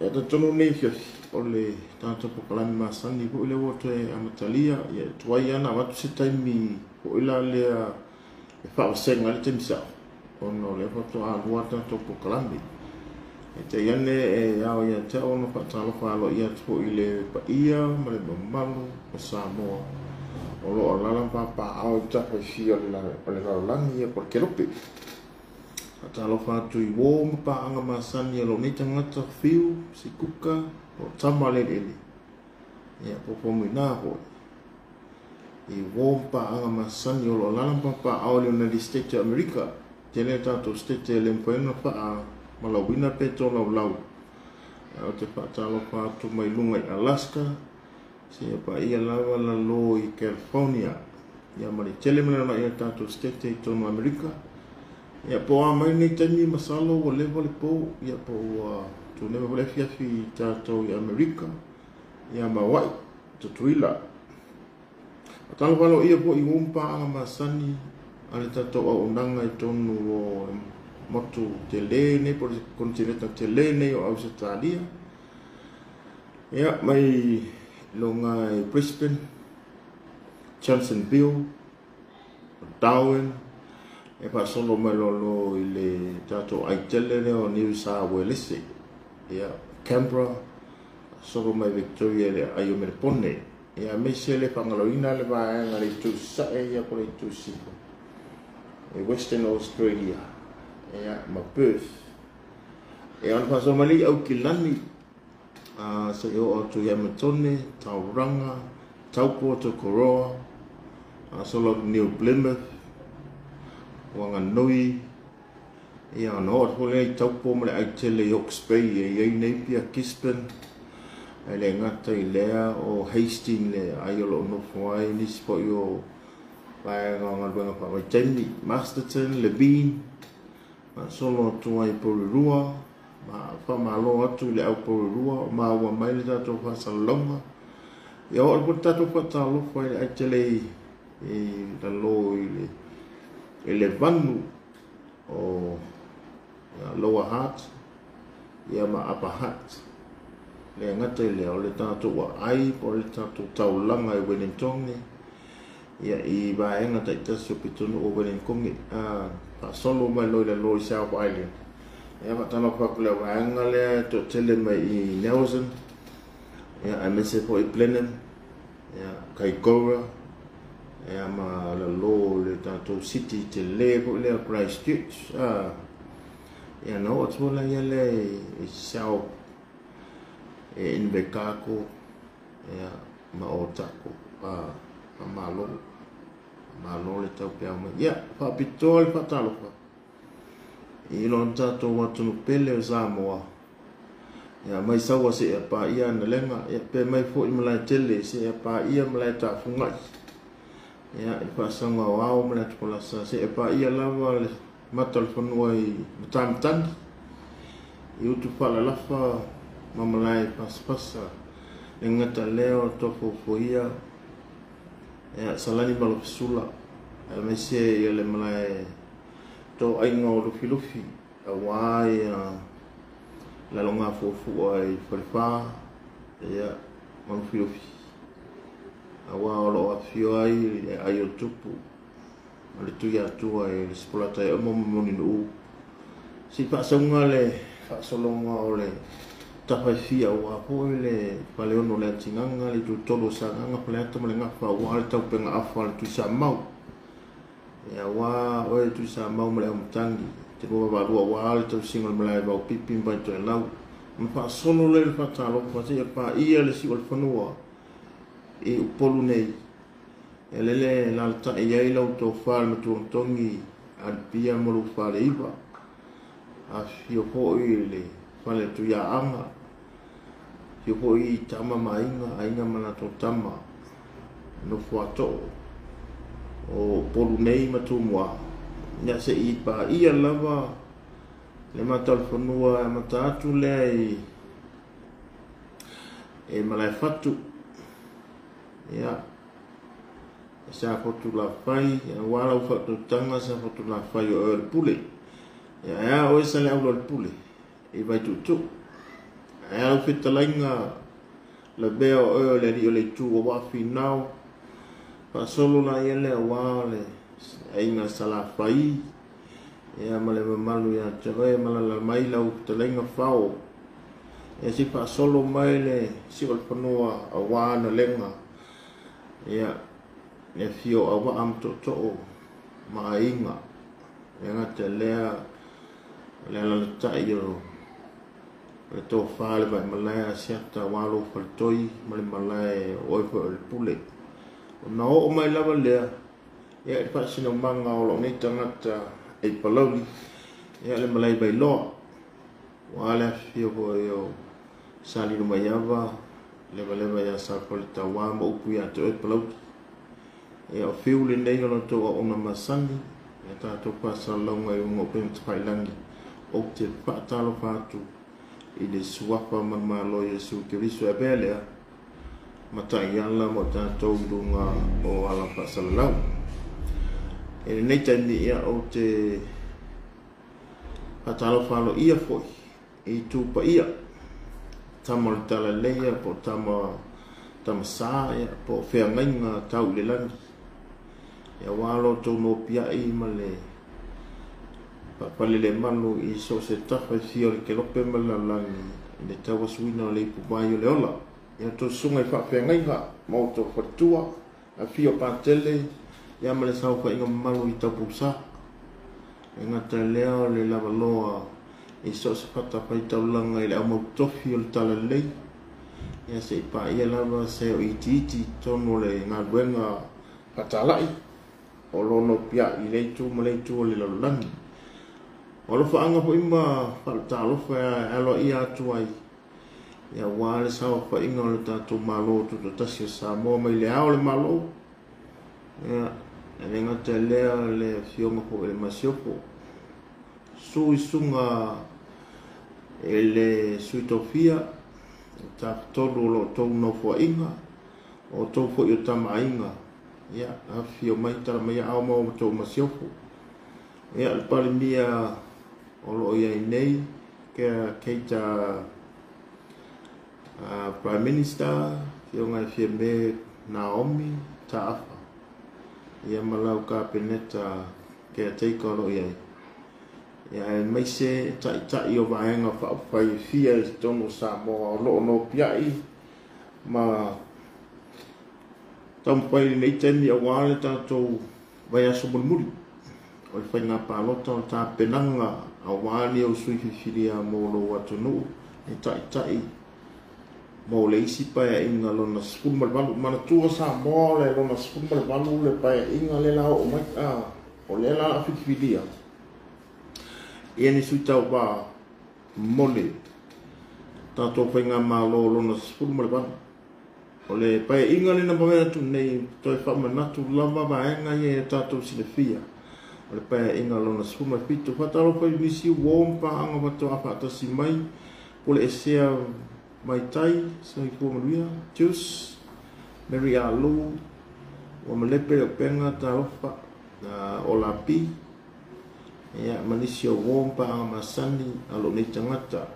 Ia talitonu lenei afiafi, o le tatou polokalame masani foi lea ua toe amatalia. Ia e tuai lava ona avatu se taimi foi la lea e faavasega ai le taimi sao, ona o lea faatoa lua a tatou polokalame. Peitai ane e ao ia te au ona faatalofa aloaia atu foi i le paia ma le mamalu o Samoa o lo o alaala ma papaaao i tafa e fia o le lalolagi, ia po o le kelope. Faatalofa atu i uo ma paaga masani a lou nei tagata, Fiu, Sikuka, o Tama le Eleele, ia po o Faumuina foi. I uo ma paaga masani o lo o alaala ma papaaao i le United States o Amerika. Tele a tatou state e le mafai ona faamalauina pe tolaulau. Ou te faatalofa atu mai luga i Alaska, seia paia lava lalo i California. Ia ma le tele ma le agai o tatou state i totonu o Amerika. Ia po o a mai lenei taimi, masalo ua leva le po, ia po ua tuneva foi le afiafi i tatou i Amerika, ia ma Hawaii, Tutuila. Faatalofa aloaia foi i uo ma paaga masani a le tatou auaunaga i totonu o le motu tele nei po o le konetineta tele nei o Ausetalia. Ia, mai luga i Brisbane, Johnsonville, Darwin, e faasolo mai loa i le tatou aitele lea o New South Wales, ia, Canberra, faasolo mai Victoria i le aai o Melepone. Ia, aemaise le faagaloina le vaega le itu sae ia po o le itu sifo i Western Australia, ia, ma Perth. Ia, ona faasolo mai lea i Aukilani, seia oo atu i Hamiltone, Tauranga, Taupo, Tokoroa, faasolo atu New Plymouth, Wanganui, ia ona oo atu foi lea i Taupo ma le aitele i Hawke's Bay e i ai Napier, Gisborne, ae le gata i lea o Hastings le aai o lo o nofo ai nisi foi o vaega o galuega faavaitaimi, Masterton, Levin, faasolo atu ai Porirua, ma faamalo atu i le au Porirua o maua mai le tatou faasalalauga. Ia oo atu foi le tatou faatalofa i le aitele i lalo i le vanu o Lower Hutt, ia ma Upper Hutt. Le gata i lea o le tatou aai po o le tatou taulaga i Wellington, ia i vaega taitasi o pitonuu o Wellington, faasolo mai loa i lalo i South Island. Ia faatalofa atu le vaega lea e toatele mai i Nelson, ia aemaise foi Blenheim, ia Kaikoura, ia ma lalo le tatou city tele foi lea Christchurch. Ia na oo atu foi la ia lea i South e Invercargill, ia ma Otago. Faamalo, faamalo le taupeau mai. Ia faapitoa le faatalofa i lo tatou atunuu pele o Samoa. Ia mai Saua seia paia Analega, ia pe mai foi Malaetele seia paia Malaetafungai. Ia i le faasaga o ao ma le atupalasa seia paia lava le mata o le fanua i Matamatagi, i Utufaalalafa ma Malae Fasafasa, le gata lea o Tofuafuaia, ia Salani ma Lofesula, aemaise ia le malae toaiga o Lufilufi, aua ia Lalogafuafua i Falefa, ia ma Lufilufi, aua o lo o afifio ai le ai o le tupu ma le Tuiatua i le Sipolata e Omo ma Mulinuu. Si faasauga le faasologa o le tafaifia, aua foi le Faleono o le Atigaga, le Itutolu o Sagaga, Faleata ma le Gafa, aua le taupenga afa a le Tuisamau. Ia, aua oe Tuisamau ma le Aumatagi, te lua vavalua, aua le tausiga o le malae vaupipi ma Vaitoelau. Ona faasolo lea i le faatalofa seia paia le siu o le fanua i Upolu nei. E lele lalatai ai lau tofa le Matuanatogi Alipia ma lou faleiva. Afifio foi le fale Tuiaaga, afifio foi tama ma aiga, aiga ma latou tama, nofo atoo o Upolu nei ma Tumua. Ia se i paia lava le mata o le fanua e amata atu lea i e Malaefatu, ia Sa Fotulafai, aua lau faatautaga Sa Fotulafai o oe o le pule. Ia ae a oe Saleaula o le pule i Vaituutuu. Ae a lau fetalaiga Lavea o oe o le alii o le itu aua Finao, faasolo laia lea aua o le aiga Salafai, ia ma le mamalu ia te oe, malala mai lau fetalaiga Fao, ia se i faasolo mai le siuolefanua aua Analega, ia le afio o Auvaa ma Tootoo ma aiga, e gata i lea o le alalatai o le tofa le Vaimalae Asiata aua lou faletoi ma le malae o oe foi o le pule. Ona oo mai lava lea ia i le faasinomaga o lou nei tagata i Palauli, ia le malae Vailoa, aua le afifio foi o Salilomaiava, Levaleva ia Safaletaua ma upu ia te oe Palauli. Ia o fiu lenei o la outou auauna masani, ia tatou faasalalauga i luga o upega tafailagi, ou te faatalofa atu i le suafa manumalo o Iesu Keriso e avea lea ma taiala mo tatou i luga o ala faasalalau. I lenei taimi, ia, ou te faatalofa aloaia foi i itu paia, tama o le Talalelei po o tama Tamasa, ia, po o feagaiga tau i le lagi, ia, aua lo outou nopiai ma le faapalelemalu i so o se tafa e fia o le kelope ma le lalolagi i le tauasuina o le ipuvai o le ola. Ia outou susuga i faafeagaiga ma outou faletua, afio Patele, ia ma le saofaiga mamalu i Taupusa. E gata i lea o le lavaloa i so o se fatafaitaulaga i le aumautofi o le Talalelei, ia se i paia lava se o itiiti i totonu o le galuega faatalai o lo o nopiai i lea itu ma lea itu o le lalolagi. O alofaaga foi ma faatalofa e aloaia atu ai, ia, aua le saofaiga o le tatou Malo Tutoatasi o Samoa mai le ao o le Malo, ia, e le gata i lea le afioga foi i le Masiofo, susu i susuga i le Sui Tofia, le Tafatolu o lo outou nofoaiga, o outou foi o Tama Aiga, ia, afifio mai, tala mai aao ma outou masiofo. Ia, le Palemia o lo o i ai nei, Keita Prime Minister, afioga i Fiame Naomi Taafa, ia ma lau Kapeneta caretaker o lo o i ai. Ia, aemaise taitai o vaega faaupufai e fia i totonu o Samoa o lo o nopiai ma taumafai i lenei taimi aua le tatou vaiaso mulimuli o le faiga palota o le tapenaga aua ni ou sui filifilia mo lou atunuu e taitai mo le isi paeaiga lona 18. Manatua Samoa o le lona 18 le paeaiga lea la oo mai, o lea la a filifilia ia ni sui tauva mo le tatou faigamalo lona 18. O le paeaiga lea na mavae atu nei, toe faamanatu lava vaega ia e tatou silafia, o le paeaiga lona 17. Faatalofa i nisi uo ma paaga faatoa faatasi mai, pule esea mai tai, soifua manuia, Jus, Mary Alu, ua malepe le upega, talofa, o Lapi, ia, ma nisi o uo ma paaga masani a lou nei tagata.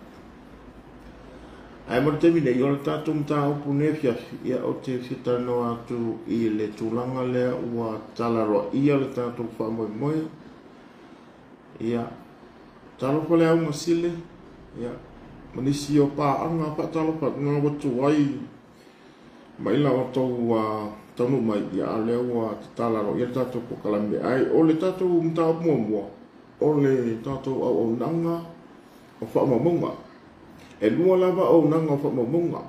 Ae mo le taimi nei, o le tatou mataupu nei afiafi, ia, ou te fia talanoa atu i le tulaga lea ua talaloaia le tatou faamoemoe. Ia, talofa le auga sile, ia, ma nisi o paaga faatalofa atu na atu ai mai la outou taunuu mai, ia, a o lea ua tatala aloaia le tatou polokalame. Ae o le tatou mataupu muamua, o le tatou auaunaga o faamaumauga. E lua lava auaunaga o faamaumauga.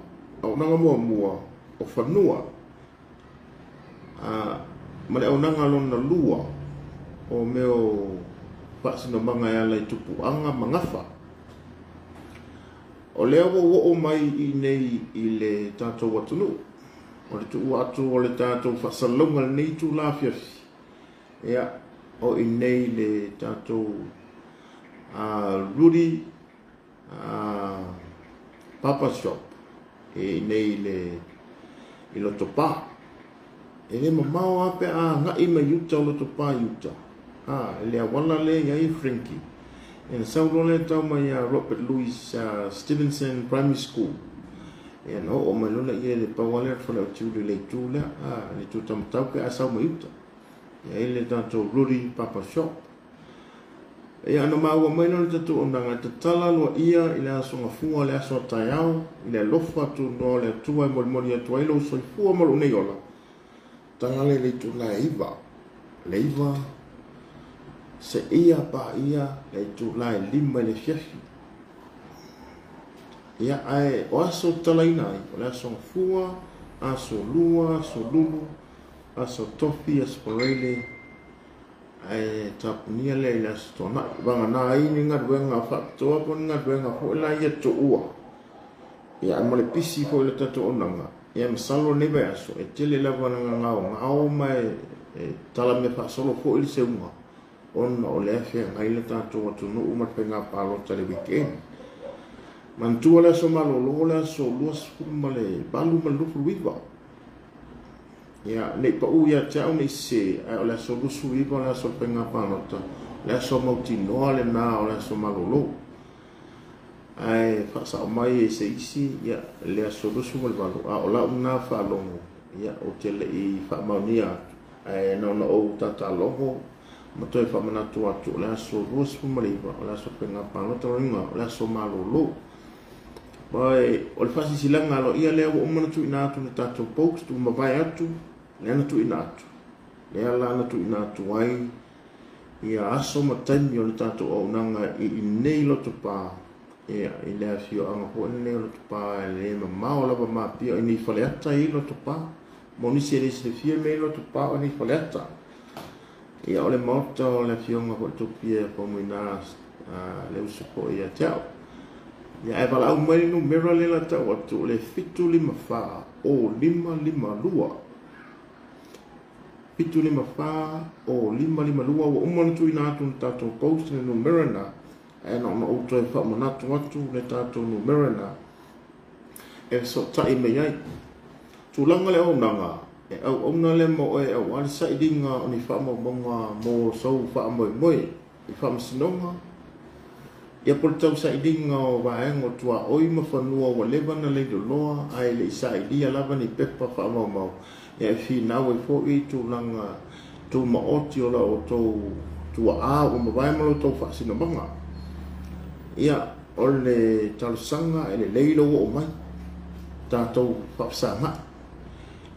Auaunaga muamua o fanua, ma le auaunaga lona lua o mea o faasinomaga e ala i tupuaga ma gafa. O lea ua oo mai i nei i le tatou atunuu, o le tuua atu o le tatou faasalalauga lenei itula afiafi, ia, o i nei le tatou Rudy Papa Shop e i nei le i Lotopa. E le mamao lava pe a agai mai uta o Lotopa i uta, i le auala lea e i ai Frankie. Ia, na sau loa lea tau mai ia Robert Louis Stevenson Primary School. Ia, na oo mai loa lea i le pau lava lea o le fale o Tiuli i le itu lea, le itu taumatau pe a sau mai uta. Ia i le tatou Rudy Papa Shop. Ia, ona maua mai lea o le tatou auaunaga e tatala aloaia i le Aso Gafua, le aso a taeao, i le alofa tunoa o le Atua e molimoli atu ai lou soifua ma lou nei ola. Tatala lea i le itula e 9, le 9 seia paia le itula e 5 i le afiafi. Ia, ae o aso tatalaina ai, o le Aso Gafua, Aso Lua, Aso Lulu, Aso Tofi, Aso Faraile, ae tapunia lea i le Aso Toonai. Vagana ai ni galuega faapitoa po o ni galuega foi la ia tuua. Ia, ae mo le pisi foi o le tatou auaunaga, ia masalo lenei vaiaso e tele lava ina gagaogao ma e talamea faasolo foi le seuga ona o lea e feagai le tatou atunuu ma le faiga palota i le weekend. Manatua le aso malolo, le aso 28 ma le 29. Ia, ne i pau ia te au ne i sese, ae o le aso 29 o le aso o le faiga palota, o le aso mautinoa lena o le aso malolo. Ae faasao mai e se isi, ia, le aso 28, a o lau lena faalogo, ia, ou te le i faamaonia atu, ae na ona ou tatalogo ma toe faamanatu atu, o le aso 29, o le aso faiga palota, lona uiga, o le aso malolo. Ma o le faasilasilaga aloaia lea ua uma ona tuuina atu i le tatou post ua mavae atu, lea na tuuina atu, lea la na tuuina atu ai ia aso ma taimi o le tatou auaunaga i inei Lotopa, ia, i le afioaga foi lenei o Lotopa, e le mamao lava ma Apia, o inei Faleata i Lotopa. Mo nisi e le silafia mea i Lotopa, o inei Faleata. Ia, o le maota o le afioga foi Topia Faumuina, le uso foi ia te au. Ia, ae valaau mai le numera lea la tau atu, o le 754 o 552. 754 o 552. Ua uma ona tuuina atu le tatou post le numera na, ae na ona ou toe faamanatu atu le tatou numera na e fesootai mai ai. Tulaga le auaunaga, e auauna lea ma oe aua le sailiga o ni faamaumauga mo sou faamoemoe i faamasinoga, ia po o le tausailiga o vaega o tuaoi ma fanua ua leva na leiloloa ae le i sailia lava ni pepa faamaumau, ia e finau ai foi tulaga tumaoti o la outou tuaa ua mavae ma lo outou faasinomaga. Ia, o le talosaga e lelei lou oo mai, tatou faafesagai.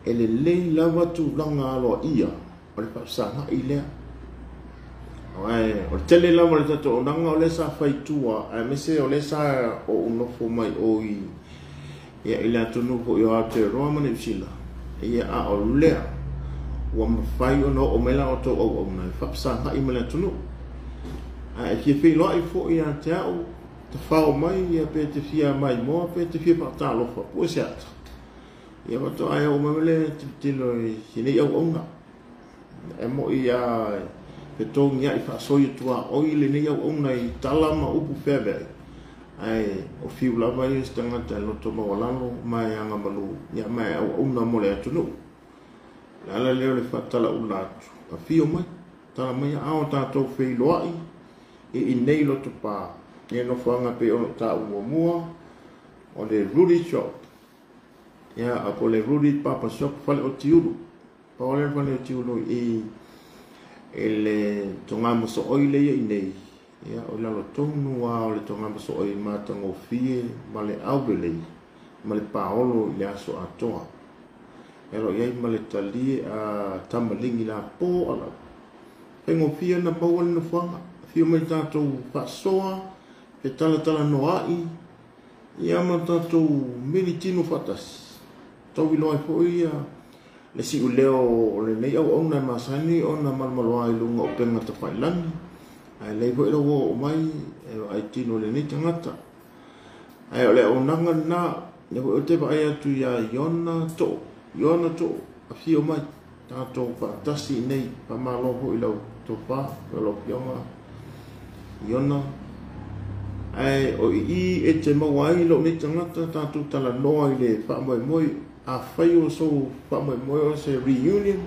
E lelei lava tulaga aloaia o le faafesagai lea. Ae o le tele lava o le tatou auaunaga o lea sa fai i tua, aemaise o lea sa ou nofo mai o i le atunuu foi o Aotearoa ma Niu Sila. Ia, a o lea ua mafai ona oo mai la outou auauna e faafesagai ma le atunuu. Ae fia feiloai foi ia te au, tafao mai, ia pe te fia maimoa, pe te fia faatalofa, pue se ata. Ia faatoa e oo mai le tilotilo i lenei auauna. E moi a fetogiai faasoi tuaoi lenei auauna i tala ma upu feaveai. Ae o fiu lava ia se tagata e loto maualalo ma e agamalu, ia ma e auauna mo le atunuu. Le ala lea o le faatalaula atu, afio mai, tala mai aao tatou feiloai i inei Lotopa, i nofoaga pei ona taua muamua, o le Rudy Shop. Ia, po o le Rudy Papa Shop, fale o Tiulu. Pau lea le fale o Tiulu i le togamasooi lea i nei. Ia, o lalo tonu lava o le togamasooi matagofie ma le aulelei ma le paolo i le aso atoa. E lo i ai ma le talie a tamaligi la po ala. Faigofie na maua le nofoaga. Afio mai tatou faasoa, fe talatalanoai, ia ma tatou militino faatasi. Tauiloa ai foi ia le siuleo o lenei auauna e masani ona malomaloa i luga o upega tafailagi. Ae lelei foi lau oo mai e vaai tino i lenei tagata. Ae o le auaunaga lena, lea foi ou te vaai atu ia Iona Too, Iona Too, afio mai, tatou faatasi i nei, faamalo foi i lau tofa, lau afioga Iona. Ae o i e te maua ai lou nei tagata, tatou talanoa i le faamoemoe, afai o sou faamoemoe o se reunion,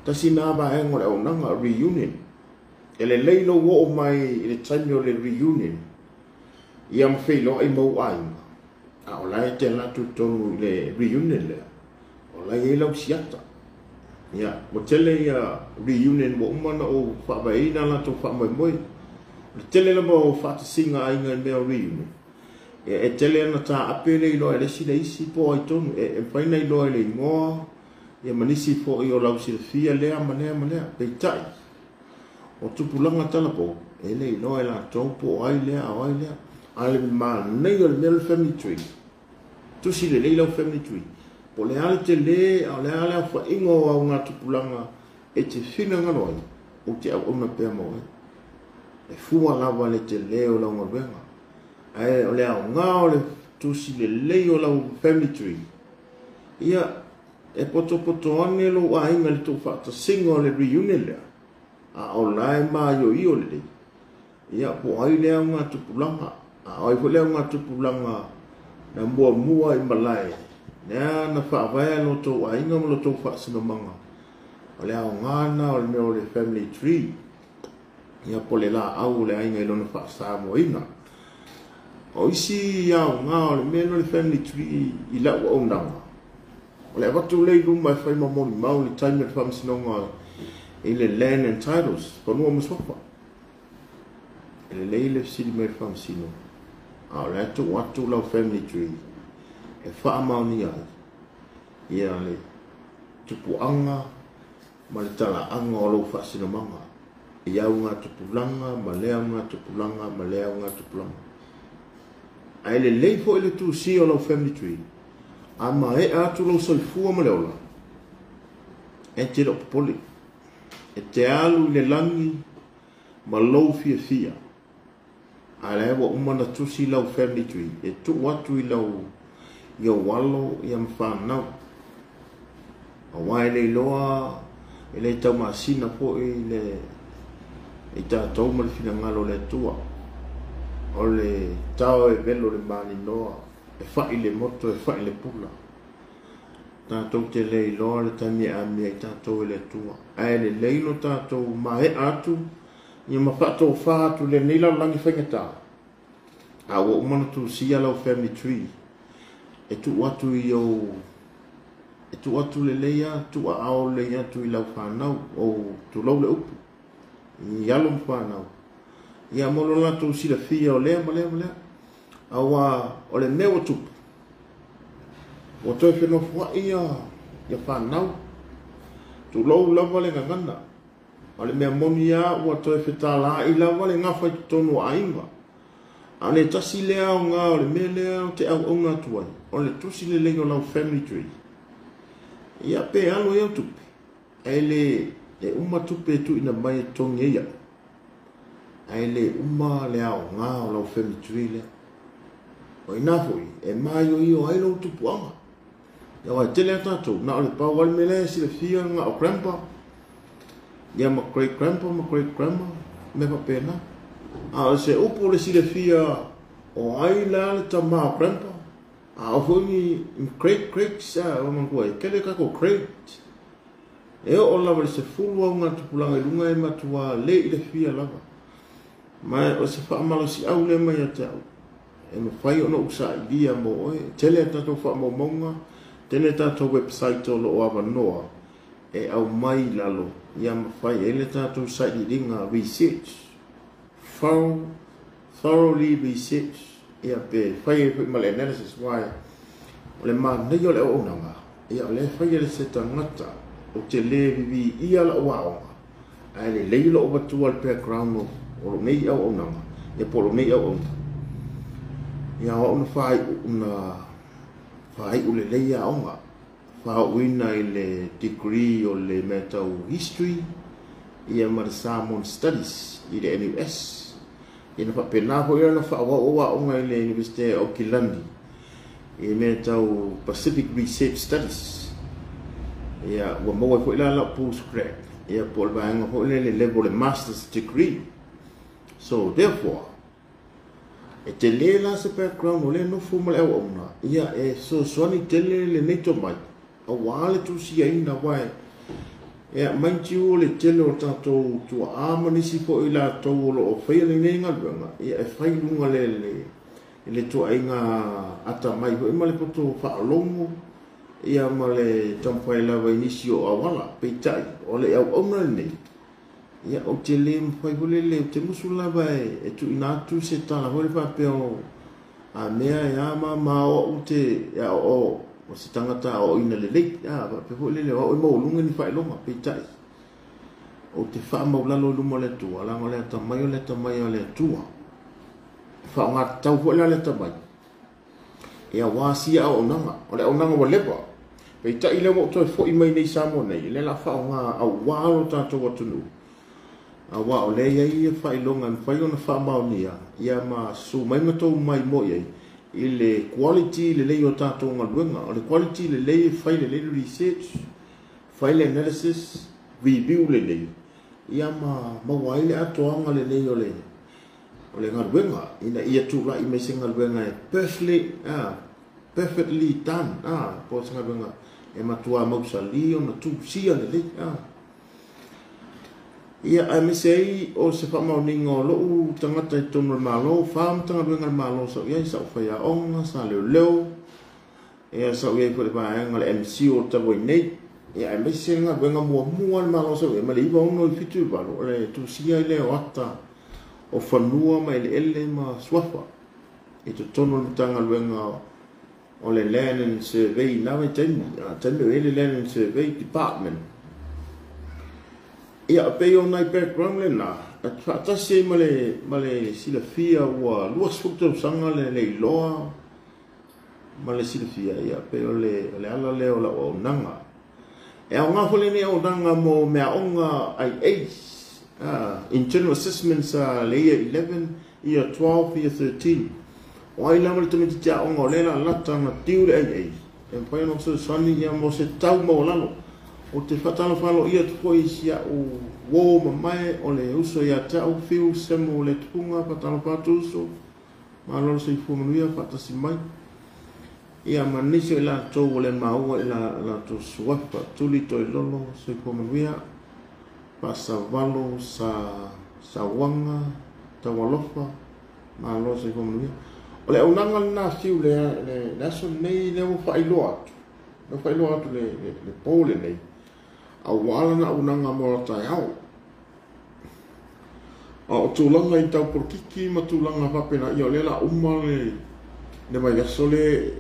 tasi na vaega o le auaunaga, reunion. E lelei lou oo mai i le taimi o le reunion ia ma feiloai ma ou aiga, a o la e te alu atu i totonu i le reunion lea, o la e i ai lau siata. Ia, ua tele ia reunion ua uma ona ou faavaeina latou faamoemoe. O le tele lava o faatasiga a aiga i mea o reunion, ia e tele ona taape le iloa e le isi le isi po o ai tonu. E mafai ona iloa i le igoa ia ma nisi foi o lau silafia lea ma lea ma lea. Peitai, o tupulaga talavou, e le iloa e latou po o ai lea a o ai lea. A o le manaia o le mea o le family tree, tusi lelei lau family tree, po o le a le tele a o le a le aofaiga o augatupulaga e te finagalo ai, ou te auauna pea ma oe. E fua lava le tele o lau galuega. Ae o le aoga o le tusi lelei o lau family tree, ia e potopoto ane lou aiga i le tou faatasiga o le reunion lea, a o la e maioio lelei, ia po o ai lea augatupulaga, a o ai foi le augatupulaga na muamua i malae, lea na faavaea lo outou aiga ma lo outou faasinomaga. O le aoga lena o le mea o le family tree, ia po o le laau o le aiga i lona faasamoaina. O isi aoga o le mea lea o le family tree i lau auaunaga, o le avatu lea i luma e fai ma molimau i le taimi o le faamasinoga i le Land and Titles, fanua ma suafa. E lelei le fesili mai i le faamasino, a o la e tuu atu lau family tree e faamaonia ai ia le tupuaga ma le talaaga o lou faasinomaga i augatupulaga ma lea augatupulaga ma lea augatupulaga. Ae lelei foi le tusia o lau family tree, a maea atu lou soifua ma le ola, e te le o popole, e te alu i le lagi ma lou fiafia, a lea ua uma ona tusi lau family tree e tuu atu i lau i ou alo ia ma fanau. Aua e le iloa, e le taumasina foi le i tatou ma le finagalo o le Atua. O le tao e velo le maninoa, e fai le moto, e fai le pula. Tatou te le iloa le taimi e amia ai tatou e le Atua. Ae lelei lo tatou maea atu ia ma faatofa atu lenei lalolagi faigata. A ua uma ona tusia lau family tree, e tuu atu i ou, e tuu atu lelei lava, tuu aao lelei atu i lau fanau, ou tulou le upu, i alo ma fanau, ia mo lo latou silafia o lea ma lea ma lea. Aua o le mea ua tupu, ua toe fenofoai ia fanau, tulou lava le gagana. O le mea moni lava ua toe fetalai lava le gafa i totonu o aiga. A o le tasi lea aoga o le mea lea ou te auauna atu ai, o le tusi lelei o lau family tree. Ia pe alu ai au tupe, ae le e uma tupe e tuuina mai e totogi ai au, ae le uma le aoga o lau family tree lea. O ina foi e maioio ai lou tupuaga. Aua e tele a tatou, na o le pau lava le mea lea e silafia na o grandpa, ia ma great grandpa ma great grandma, mea faapena. A o se upu o le silafia o ai la le tama o grandpa, a o foi ni great great sa o manatua e tele tatou great. E oo lava i le 10 augatupulaga i luga e matua le i le fia lava. Ma o se faamalosiau lea mai ia te au, e mafai ona ou sailia mo oe. Tele a tatou faamaumauga, tele a tatou website o lo o avanoa e aumai i lalo ia mafai ai le tatou sailiiliga research, thoroughly research, ia pe fai ai foi ma le analysis. Why o le manaia o le auaunaga, ia o lea e fai e le se tagata ou te le viviia lau aoga, ae lelei lou avatua le background o lou nei auaunaga, ia po o lou nei auauna. Ia o au na faaiu lelei aoga, faaauina i le degree o le mea tau history ia ma le Samoan Studies i le NUS. Ia na faapena foi ona faaauau aoga i le Universite o Kilandi i mea tau Pacific Research Studies. Ia ua maua foi la lau postgrad, ia po o le vaega foi lea le level le master's degree. So therefore, e tele la se background o lea nofo ma le auauna, ia e fesoasoani tele lenei tomai aua le tusiaina. Aua Ia, mind you, o le tele o tatou tuaa ma nisi foi i latou o lo o faia lenei galuega, ia e fai i luga le, le, le tuuaiga atamai foi ma le poto faalogo, ia ma le taumafai lava i nisi o auala. Peitai, o le auauna lenei, ia ou te le mafai foi lele, ou te musu lava e tuuina atu se tala foi le faapea o a mea e a ma ma o au te e o o se tagata aoaoina lelei, a faapea foi lele o au e maualuga ni faailoga. Peitai, ou te faamaulalo i luma o le Atua, leaga o le atamai o le atamai a le Atua. E faaaogatatau foi la le atamai, e aua sia auaunaga. O le auaunaga ua leva. Peitai lea ua ou toe foi mai nei i Samoa nei, lea o le a faaaoga aua lo tatou atunuu, aua o lea e i ai ia faailoga e mafai ona faamaonia, ia ma susu mai ma tou maimoa i ai i le quality lelei o tatou galuega. O le quality lelei e fai lelei le research, fai le analysis, review lelei, ia ma maua ai le atoaga lelei o le galuega, ina ia tulai mai se galuega e perfectly, perfectly done, po o se galuega e matua mausali ona tusia lelei. Ia, aemaise ai o se faamaoniga o lou tagata i totonu o le Malo, 4 Matagaluega a le Malo sa ou i ai, sa ou faiaoga, sa leoleo, ia sa ou i ai foi i le vaega o le MC o talu ai nei. Ia, aemaise le galuega muamua a le Malo sa ou i ai, mai le 96 i le 8, o le tusia ai lea o ata o fanua ma eleele ma suafa i totonu o le Matagaluega o le Land and Survey i na vaitaimi, taimi o i ai le Land and Survey Department. Ia, pei o nai background lena, faatasi ai ma le silafia ua 20 tausaga le iloa ma le silafia, ia pei o le ala lea o lau auaunaga. E aoga foi lenei auaunaga mo meaaoga IAs, internal assessments a le Year 11, Year 12, Year 13. O ai lava le tamaitiiti aoga o lea o le a lata ona due le IA, e mafai ona fesoasoani ia mo se tau maualalo. Ou te faatalofa aloaia atu foi i si au uo mamae o le uso ia te au, Fiu Semo Letupuga, faatalofa atu uso, malo le soifua manuia, faatasi mai. Ia ma nisi o i latou ua le maua i la latou suafa, Tuli Toilolo, soifua manuia, Faasavalo sa Sauaga, Taualofa, malo le soifua manuia. O le auaunaga lena Fiu le aso lenei lea ua faailoa atu, lea ua faailoa atu le po lenei, aua lana auaunaga mo la taeao. A o tulaga i tau polokiki ma tulaga faapena, ia o lea o le a uma le vaiaso le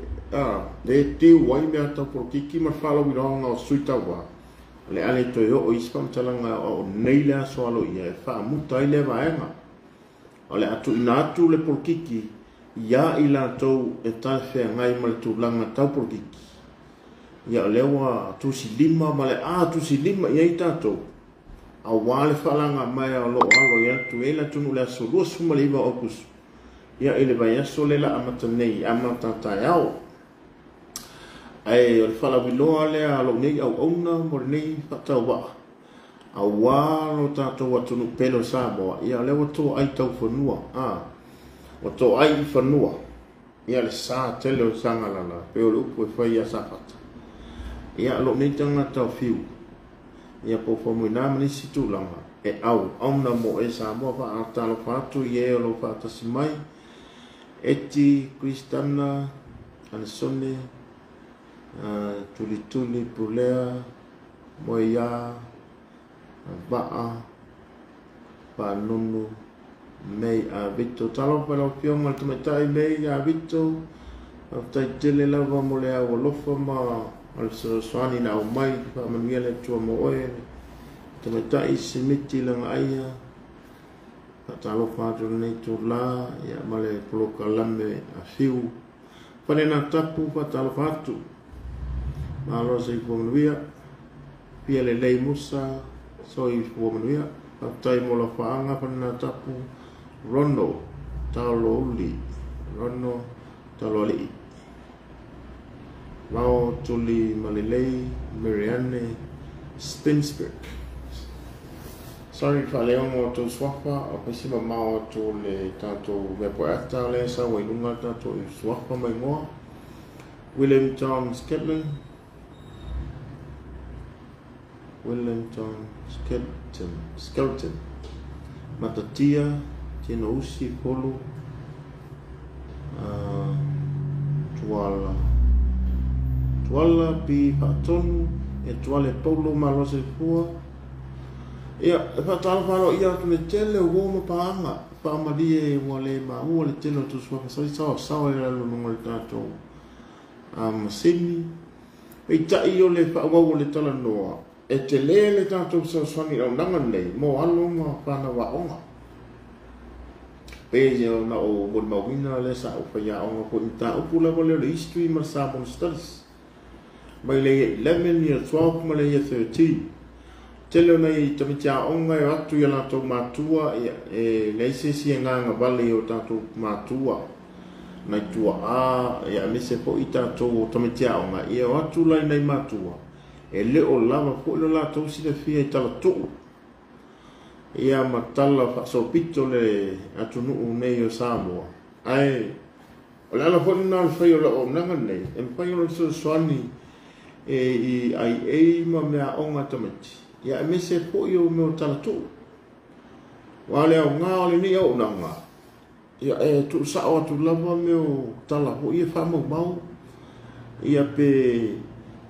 le due ai mea tau polokiki ma le faalauiloaga o sui tauva, o le a le toe oo i isi faamatalaga o nei le aso aloaia e faamuta ai lea vaega. O le a tuuina atu le polokiki ia i latou e talafeagai ma le tulaga tau polokiki. Ia o lea ua tusi lima ma le a tusi lima i ai tatou, aua le faalaga mai o lo o alo i atu i ai le atunuu le aso 29 o Aokuso, ia i le vaiaso le la amata nei, amata taeao. Ae o le faalauiloa lea a lou nei auauna mo lenei faatauvaa, aua lo tatou atunuu pele o Samoa, ia o lea ua toai tau fanua, ua toai i fanua, ia le sa tele o Sagalala, pei o le upu e fai ia Safata. Ia lou nei tagata o Fiu, ia po o Faumuina ma nisi tulaga, e auauna mo e Samoa. Faatalofa atu i e o lo o faatasi mai, Eti, Kristana, Anisone, Tulituli, Pulea, Moeia, Vaa, Faanunu, Mei a Vito. Talofa i lau Afioga i le Tamaitai Mei a Vito, faafetai tele lava mo le au alofa ma le fesoasoani na aumai, faamanuia le Atua mo oe. Tamaitai Simiti Lagaaia, faatalofa atu i lenei itula, ia ma le polokalame a Fiu. Falena Tapu, faatalofa atu, malo le soifua manuia. Fia lelei Musa, soifua manuia. Faafetai mo lau faaga Falena Tapu. Rono Taolouli, Rono Taoloalii, Mao Tuli Malelei, Marianne Stinsberg. Sorry faaleoga o tou suafa, o paisi mamao atu o le tatou mea po e ata lea e sau ai luga le tatou suafa ma igoa. William John Scatlin. Wellington, Skelton, Skelton, Matatia, Tinousi, Polo, Tuala, Tuala, P. Faatonu, ia Tuala e Paulo Malo Soifua. Ia, e faatalofa aloaia atu le tele o uo ma paaga, faamalie ua le maua le tele o tou suafa sa saoasaoa i lalo i luga o le tatou masini. Peitai o le faaauau o le talanoa, e tele le tatou fesoasoani i le auaunaga lenei mo alo ma fanau aoga. Pei ona ou molimauina lea sa ou faiaoga foi i mataupu lava lea o le History ma le Samoan Studies mai le Year 11, Year 12 ma le Year 13. Tele o nai tamaiti aoga e o atu i a latou matua, ia, e leai se isi agaga vale i o tatou matua, nai tuaa, ia, aemaise foi tatou o tamaiti aoga, ia o atu la i nai matua, e le o lava foi lo latou silafia i talatuu, ia ma tala faasolopito le atunuu nei o Samoa. Ae o le ala foi lena o le fai o le auaunaga lenei, e mafai ona fesoasoani e i IA ma meaaoga a tamaiti, ia aemaise foi o mea o talatuu. Aua o le aoga o lenei auaunaga, ia e tuusao atu lava mea o tala foi ia faamaumau, ia pe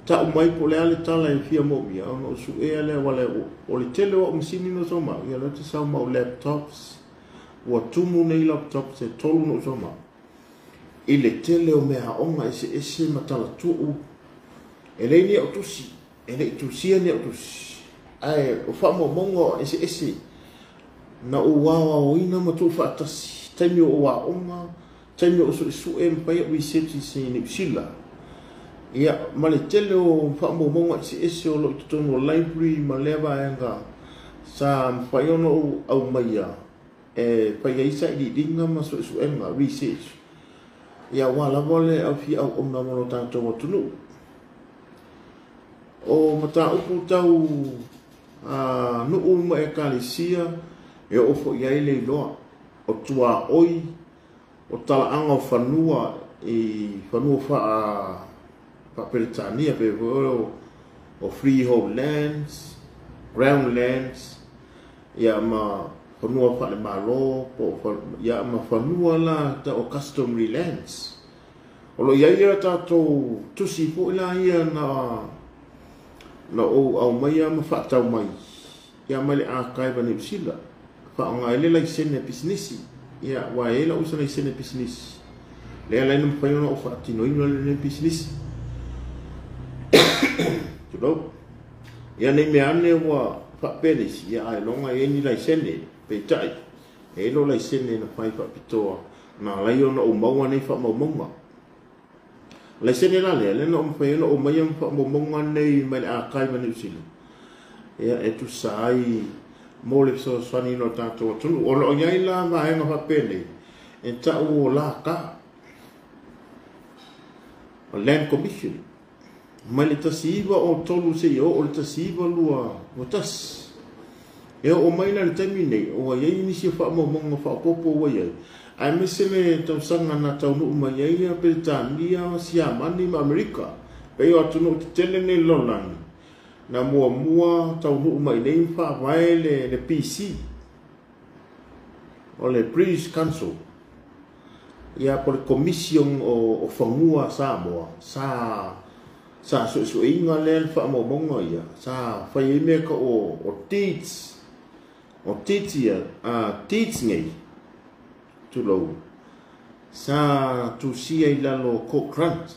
tau mai po o le a le tala e fia moomia, ona ou suea lea, aua o le tele o au masini na sau ma au, ia o lea ou te sau ma au laptops, ua tumu nei laptops e 3 na ou sau ma au, i le tele o meaaoga eseese ma talatuu. E leai ni au tusi, e le i tusia ni au tusi, ae o faamaumauga eseese na ou aoaoina ma tuufaatasi, taimi o ou aoga, taimi o ou suesue ma fai au research i Niu Sila, ia ma le tele o faamaumauga eseese o lo o i totonu o library ma lea vaega sa mafai ona ou aumaia e fai ai sailiiliga ma suesuega research, ia aua lava le au fia auauna mo lo tatou atunuu. O mataupu tau nuu ma ekalesia e oo foi ai le iloa o tuaoi o talaaga o fanua i fanua faa-Peretania pe foi o freehold lands, ground lands, ia ma fanua faalemalo po o ia ma fanua la o customary lands. O lo o i ai a tatou tusi foi la ia na ou aumaia ma faatau mai ia mai le archive a Niu Sila, faaaoga ai le laisene pisinisi, ia aua e i ai lau uso laisene pisinisi lea la na mafai ona ou faatinoina lenei pisinisi. Tulou. Ia nei mea ane ua faapea nisi, ia ailoga e i ai ni laisene, peitai e i ai lou laisene na fai faapitoa na ala ai ona ou maua nei faamaumauga. Laisene la lea, lea na ou mafai ai ona ou aumaia ma faamaumauga nei mai le archive a Niu Sila, ia e tusa ai mo le fesoasoani o tatou atunuu. O lo o i ai la vaega faapenei e tau o laka, o Land Commission, mai le 1903 seia oo le 1921. E oo mai la le taimi nei, ua i ai nisi o faamaumauga faaopoopo ua i ai, aemaise le tausaga na taunuu mai ai ia Peretania, Siamani ma Amerika, pei o atunuu tetele nei o le lalolagi, na muamua taunuu mai nei ma faavae le PC, o le British Council, ia po o le Komisi o Fanua a Samoa, sa suesueina lea le faamaumauga ia, sa fai ai mea tau o deeds, o deeds ia, deeds nei, tulou, sa tusia i lalo o Court Grant.